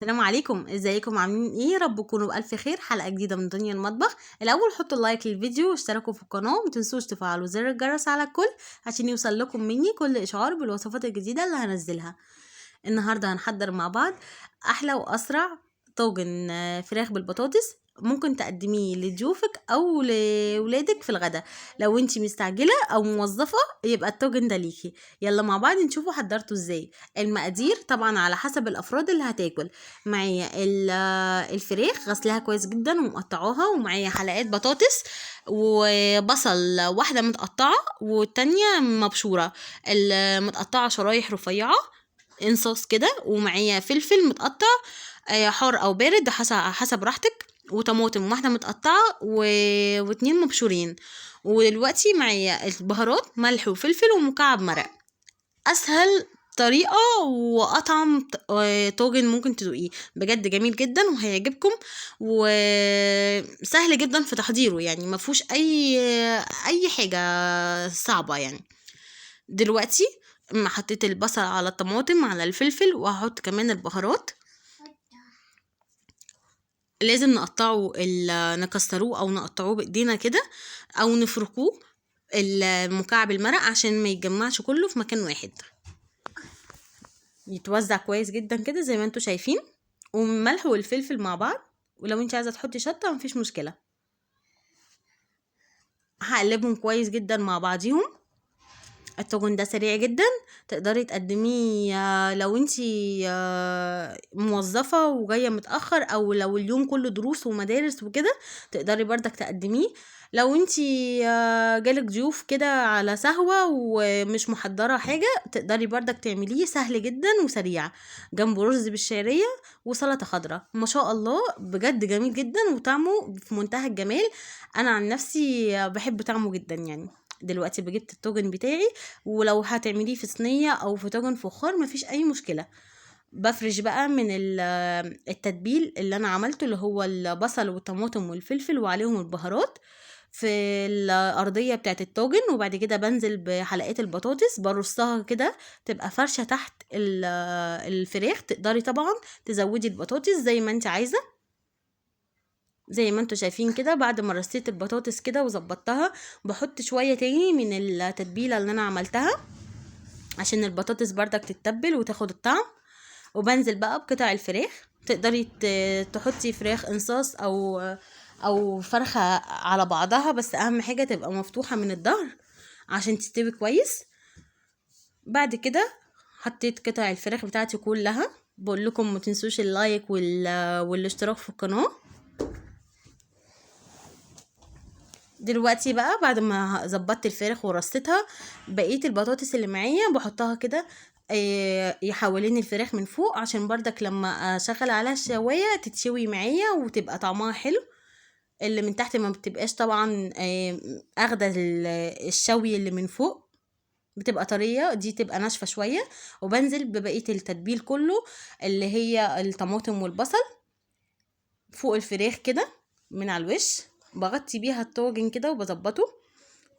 السلام عليكم، ازيكم؟ عاملين ايه؟ رب تكونوا بالف خير. حلقة جديدة من دنيا المطبخ. الاول حطوا like للفيديو واشتركوا في القناة وما تنسوش تفعلوا زر الجرس على الكل عشان يوصل لكم مني كل اشعار بالوصفات الجديدة اللي هنزلها. النهارده هنحضر مع بعض احلى واسرع طاجن فراخ بالبطاطس، ممكن تقدميه لضيوفك او لولادك في الغداء لو انتي مستعجلة او موظفة، يبقى الطاجن ده ليكي. يلا مع بعض نشوفوا حضرته ازاي. المقادير طبعا على حسب الافراد اللي هتاكل. معايا الفراخ غسلاها كويس جدا ومقطعاها، ومعايا حلقات بطاطس وبصل، واحدة متقطعه والتانية مبشوره، المتقطعة شرايح رفيعة انصاص كده، ومعايا فلفل متقطع حار او بارد حسب راحتك، وطماطم واحدة متقطعه واتنين مبشورين. ودلوقتي معايا البهارات، ملح وفلفل ومكعب مرق. اسهل طريقه واطعم طاجن ممكن تدوقيه، بجد جميل جدا وهيعجبكم، وسهل جدا في تحضيره، يعني ما فيهوش اي حاجة صعبة. يعني دلوقتي ما حطيت البصل على الطماطم على الفلفل، وهحط كمان البهارات. لازم نقطعه نكسروه او نقطعوه بايدينا كده او نفركوه المكعب المرق عشان ما يتجمعش كله في مكان واحد، يتوزع كويس جدا كده زي ما انتوا شايفين. والملح والفلفل مع بعض، ولو انت عايزه تحطي شطه مفيش مشكلة. هقلبهم كويس جدا مع بعضيهم. الطاجن ده سريع جدا، تقدري تقدميه لو انتي موظفة وجاية متأخر، او لو اليوم كله دروس ومدارس وكده تقدري بردك تقدميه. لو انتي جالك ضيوف كده على سهوة ومش محضرة حاجة تقدري بردك تعمليه، سهل جدا وسريع، جنبه رز بالشعرية وسلطة خضراء. ما شاء الله بجد جميل جدا وطعمه في منتهى الجمال. انا عن نفسي بحب طعمه جدا. يعني دلوقتي بجبت الطاجن بتاعي، ولو هتعمليه في صينية او في طاجن فخار مفيش اي مشكلة. بفرش بقى من التتبيل اللي انا عملته اللي هو البصل والطماطم والفلفل وعليهم البهارات في الارضية بتاعت الطاجن، وبعد كده بنزل بحلقات البطاطس برصها كده تبقى فرشه تحت الفراخ. تقدري طبعا تزودي البطاطس زي ما انت عايزه، زي ما انتوا شايفين كده. بعد ما رصيت البطاطس كده وظبطتها بحط شوية تاني من التتبيله اللي انا عملتها عشان البطاطس بردك تتبل وتاخد الطعم. وبنزل بقى بقطع الفراخ. تقدري تحطي فراخ انصاص او فرخة على بعضها، بس اهم حاجة تبقى مفتوحة من الظهر عشان تستوي كويس. بعد كده حطيت قطع الفراخ بتاعتي كلها. بقول لكم ما تنسوش ال like والاشتراك في القناة. دلوقتي بقى بعد ما ظبطت الفراخ ورصيتها، بقية البطاطس اللي معايا بحطها كده حوالين الفراخ من فوق عشان بردك لما اشغل عليها الشوايه تتشوي معايا وتبقى طعمها حلو. اللي من تحت ما بتبقاش طبعا اخده الشوي اللي من فوق، بتبقى طرية، دي تبقى ناشفة شوية. وبنزل ببقية التتبيل كله اللي هي الطماطم والبصل فوق الفراخ كده من على الوش، بغطي بيها الطاجن كده وبظبطه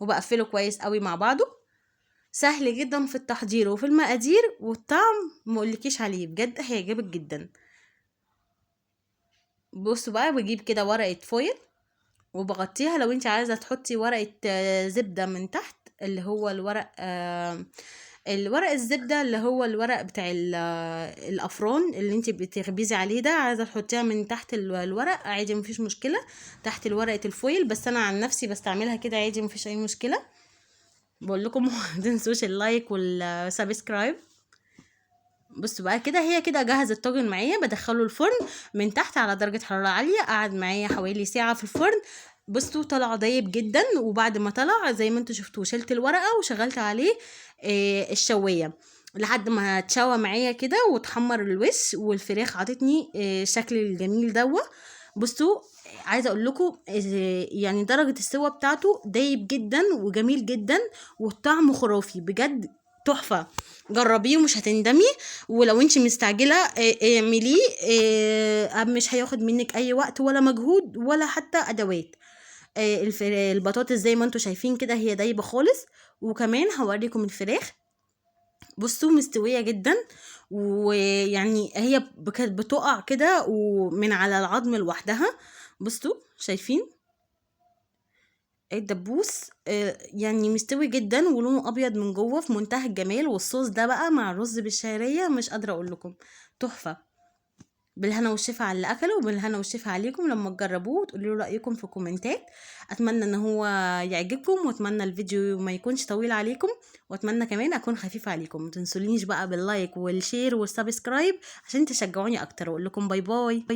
وبقفله كويس قوي مع بعضه. سهل جدا في التحضير وفي المقادير، والطعم مقولكيش عليه، بجد هيعجبك جدا. بصوا بقى بجيب كده ورقة فويل وبغطيها. لو انت عايزه تحطي ورقة زبدة من تحت اللي هو الورق، الورق الزبدة اللي هو الورق بتاع الافران اللي انت بتخبزي عليه ده، عايزه تحطيها من تحت الورق عادي مفيش مشكلة، تحت الورقة الفويل، بس انا عن نفسي بستعملها كده عادي مفيش اي مشكلة. بقول لكم ما تنسوش ال like وال subscribe. بصوا بقى كده هي كده جهز الطاجن معايا. بدخله الفرن من تحت على درجه حرارة عالية، قعد معايا حوالي ساعة في الفرن. بصوا طلع دايب جدا، وبعد ما طلع زي ما انتوا شفتوه شلت الورقة وشغلت عليه الشوايه لحد ما اتشوى معايا كده وتحمر الوش، والفراخ عطتني الشكل الجميل دوا. بصوا عايزه اقول لكم يعني درجه السوا بتاعته دايب جدا وجميل جدا، والطعم خرافي بجد تحفة. جربيه ومش هتندمي، ولو انت مستعجلة اعمليه، مش هياخد منك اي وقت ولا مجهود ولا حتى ادوات. البطاطس زي ما انتوا شايفين كده هي دايبه خالص. وكمان هوريكم الفراخ. بصوا مستوية جدا، ويعني هي كانت بتقع كده ومن على العظم لوحدها. بصوا شايفين الدبوس، يعني مستوي جدا ولونه ابيض من جوه في منتهى الجمال. والصوص ده بقى مع الرز بالشعريه مش قادرة اقول لكم، تحفة. بالهنا والشفا على اللي اكله، وبالهنا والشفا عليكم لما تجربوه وتقولوا لي رايكم في الكومنتات. اتمنى ان هو يعجبكم، واتمنى الفيديو ما يكونش طويل عليكم، واتمنى كمان اكون خفيفة عليكم. ما تنسوليش بقى بال like وال share وال subscribe عشان تشجعوني اكتر. واقول لكم bye bye.